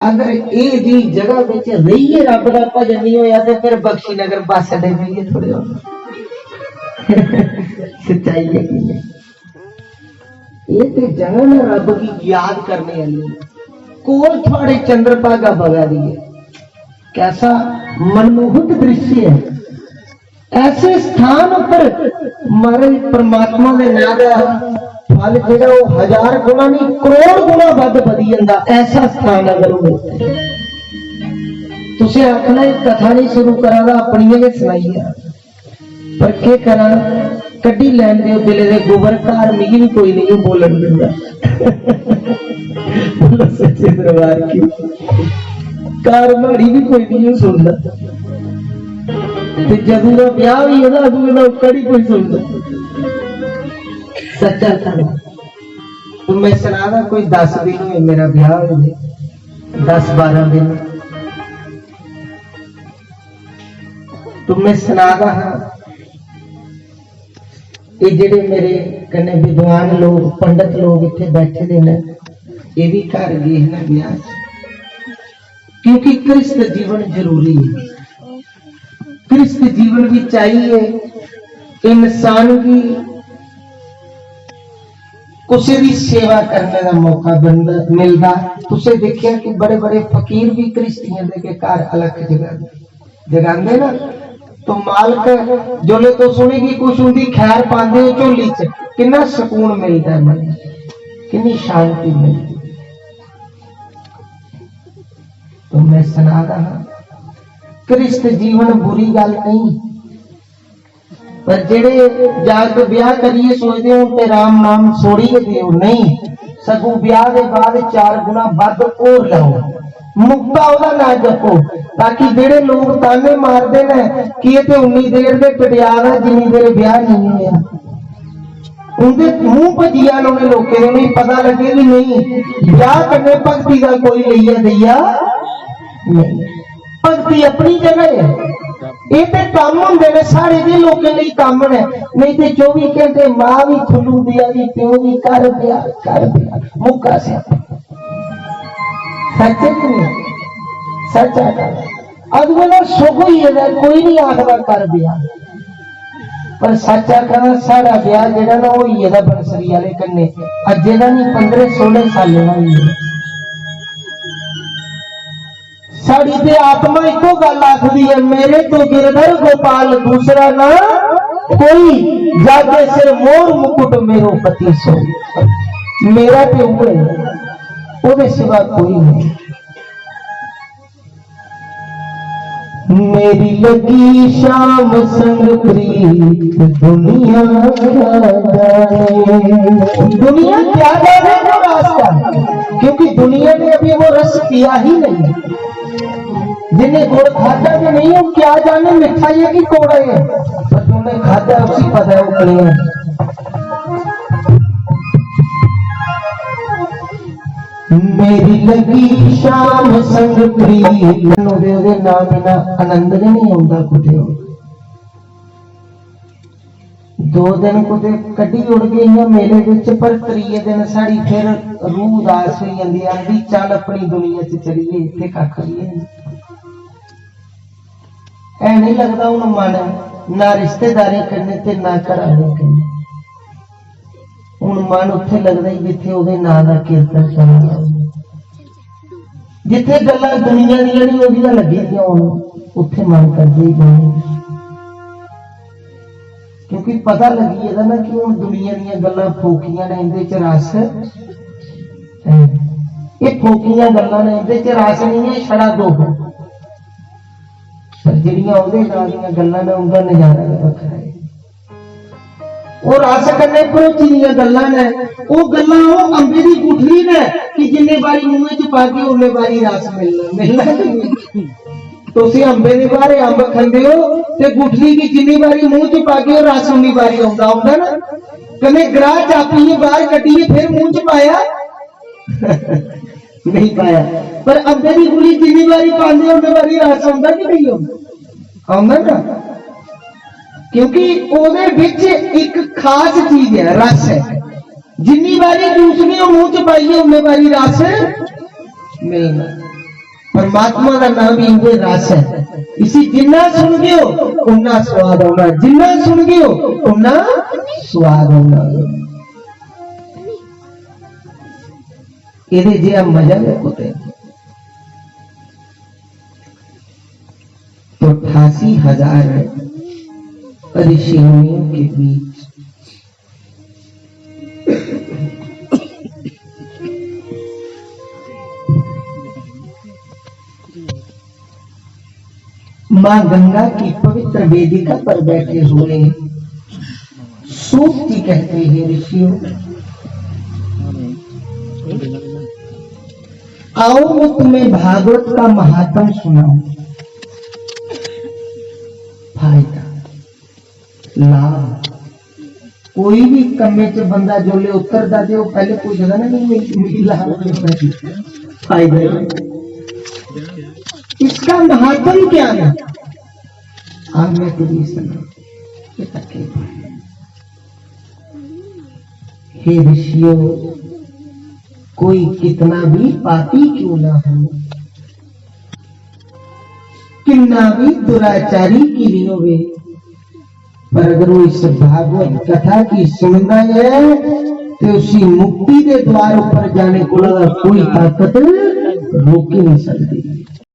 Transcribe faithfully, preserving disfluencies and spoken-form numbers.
अगर एह जी जगह बिच रेहियै रब दा भजन नहीं होया ते फिर बख्शी नगर बस अड्डे बेहियै थोड़े होना। सच्चाई है कि नहीं? एह ते जगह ना रब गी याद करने आह्ली है। कोल थुआड़े चंद्र भागा बगा दी है। कैसा मनमोहक दृश्य है। ऐसे स्थान पर महाराज परमात्मा दे नां दा फल जेह्ड़ा ओह् हजार गुणा नहीं, करोड़ गुणा बद्ध बधी जंदा। ऐसा स्थान अगर होऐ, तुसें आखना एह् कथा नहीं शुरू करा दा, अपनियां गै सनाइया। पर केह् करां, कड्ढी लैन देओ दिलै दे गोबर, घर मिगी बी कोई नहीं बोलन दिंदा। बोलो सच्चे दरबार की। घर माड़ी बी कोई नहीं सुनदा। ते जदूं दा ब्याह होई गेदा, अदूं दा उक्कड़ ही कोई सुनदा। सच्चा था। तो मैं सना दा, कोई दस दिन होए मेरा ब्याह होए दे, दस बारह दिन। तो मैं सना दा हा, एह् जेह्ड़े मेरे कन्नै विद्वान लोग, पंडित लोग इत्थै बैठे दे न, एह् भी घर गे न ब्याह च, क्योंकि गृहस्थ जीवन जरूरी है। गृहस्थ जीवन भी चाहिए इंसान गी, कुसै दी सेवा करने दा मौका बनदा, मिलदा। तुसें दिक्खेआ कि बड़े बड़े फकीर भी गृहस्थियें दे के घर अलख जगांदे, जगांदे ना, तो मालक जोल्लै तुस उ'नेंगी कुछ उं'दी खैर पांदे हो झोली च, किन्ना सुकून मिलदा है मन गी, किन्नी शांति मिलदी है। तो मैं सना दा हां, गृहस्थ जीवन बुरी गल्ल नहीं, पर जेह्ड़े जागत ब्याह करियै सोचदे हून ते राम नाम छोड़ी गै देओ, नहीं, सगों ब्याह दे बाद चार गुणा बद्ध होर लैओ, मुक्ता ओह्दा नां जपो, ताकि जेह्ड़े लोक ताने मारदे न कि एह् ते उन्नी देर दे टटियाल ऐ जिन्नी देर ब्याह नेईं होआ। उं'दे मूंह भज्जी जान उ'नें लोकें दे, उ'नेंगी पता लग्गे कि नेईं, ब्याह कन्नै भक्ति दा कोई लेइया देइया नेईं। भक्ति अपनी जगह ऐ, एह् ते कम्म होंदे ने, साढ़े जे लोकें लेई कम्म ने, नेईं ते चौबी घैंटे मां बी खुल्लू देआ दी, प्यो बी, "कर ब्याह, कर ब्याह", मुक्का स्यापा। सच्च ऐ कि नेईं? सच्च आखा दा। अदूं दा सुख होई गेदा, कोई नहीं आखदा कर ब्याह। पर सच्च आखा दा, साढ़ा ब्याह जेह्ड़ा ना, ओह् होई गेदा बनसरी आह्ले कन्नै। अज्जै दा नहीं, पंदरें सोलें सालें दा होई गेदा। साढ़ी ते आत्मा इक्को गल्ल आखदी ऐ, "मेरे तो गिरधर गोपाल दूसरा ना कोई, जागे सिर मोर मुकुट मेरो पति सोई।" मेरा ते उ'ऐ, ओह्दे सिवा कोई नहीं। मेरी लगी शाम संग प्रीत दुनिया क्या जाने। दुनिया क्या जाने वो रास्ता, क्योंकि दुनिया ने अभी वो रस पिया ही नहीं। जिन्हें गुड़ खादा भी नहीं, वो क्या जाने मिठा ये कि कौड़ा है, पर जिन्हें खादा उसी पता है वो कड़वा है। मेरी लगी शाम संग प्रीत। ओह्दे, ओह्दे नाम इन्ना आनंद गै नहीं औंदा कुतै। दो दिन कुतै कड्ढी ओड़गे इ'यां मेले बिच, पर त्रिये दिन साढ़ी फिर रूह उदास होई जंदी, आखदी, "चल अपनी दुनिया च चलिए, इत्थै कक्ख बी है नहीं।" ऐ नहीं लगदा हून मन ना रिश्तेदारें कन्नै ते ना घरै आह्लें कन्नै। हून मन उत्थै लगदा ई जित्थै ओह्दे नांऽ दा कीर्तन चला दा होऐ, जित्थै गल्लां दुनिया दियां निं ओह्दियां लग्गी दियां होन, उत्थै मन करदा ई बौह्ने गी। क्योंकि पता लग्गी गेदा ना कि हून दुनिया दियां गल्लां फोकियां न, इं'दे च रस है। एह् फोकियां गल्लां न, इं'दे च रस निं ऐ, छड़ा दुख। पर जेह्ड़ियां ओह्दे नांऽ दियां गल्लां न, उं'दा नजारा गै बक्खरा ऐ। ओह् रस कन्नै भरोची दियां गल्लां न। ओह् गल्लां ओह् अम्बे दी गुठली न कि जिन्ने बारी मूंहै च पागे, उन्ने बारी रस मिलना, मिलना कि नेईं? तुस अम्बे दे ब्हारे अम्ब खंदे ओ ते गुठली गी जिन्नी बारी मूंह च पागे, ओह् रस उन्नी बारी औंदा, औंदा ना? कन्नै ग्राह चापियै बाहर कड्ढियै फिर मूंह च पाया? नहीं पाया। पर अम्बे दी गुठली जिन्नी बारी पांदे, उन्नी बारी रस औंदा कि नेईं औंदा? औंदा ना? क्योंकि ओह्दे बिच इक खास चीज ऐ, रस ऐ। जिन्नी बारी जूस ने मूंह च पाइयै, उन्नी बारी रस मिलना। परमात्मा दा नाम ही उ'ऐ रस ऐ। इसी जिन्ना सुनगे ओ, उन्ना स्वाद औना, जिन्ना सुनगे ओ, उन्ना स्वाद औना। एह्दे जेहा मजा गै कुतै। तो अठासी हजार ऋषि मुनियों के बीच माँ गंगा की पवित्र वेदिका पर बैठे हुए सूत जी कहते हैं, ऋषियों, आओ, मैं तुम्हें भागवत का महात्म सुनाऊं। फायदा, लाभ, कोई भी कम्मे च बंदा जोल्ले उतरदा ते ओह् पैह्ले पुछदा ना कि मिगी, मिगी लाभ केह् ऐ? फायदा केह् ऐ? इसका महात्म क्या है? आज मैं तुझे सुना, ये तक के। हे ऋषियों, कोई कितना भी पापी क्यों ना हो, कितना भी दुराचारी क्यों नहीं होवे, पर अगर वो इस भागवत कथा की सुनदा है, तो उसी मुक्ति के द्वार ऊपर जाने को कोई ताकत रोक ही नहीं सकती।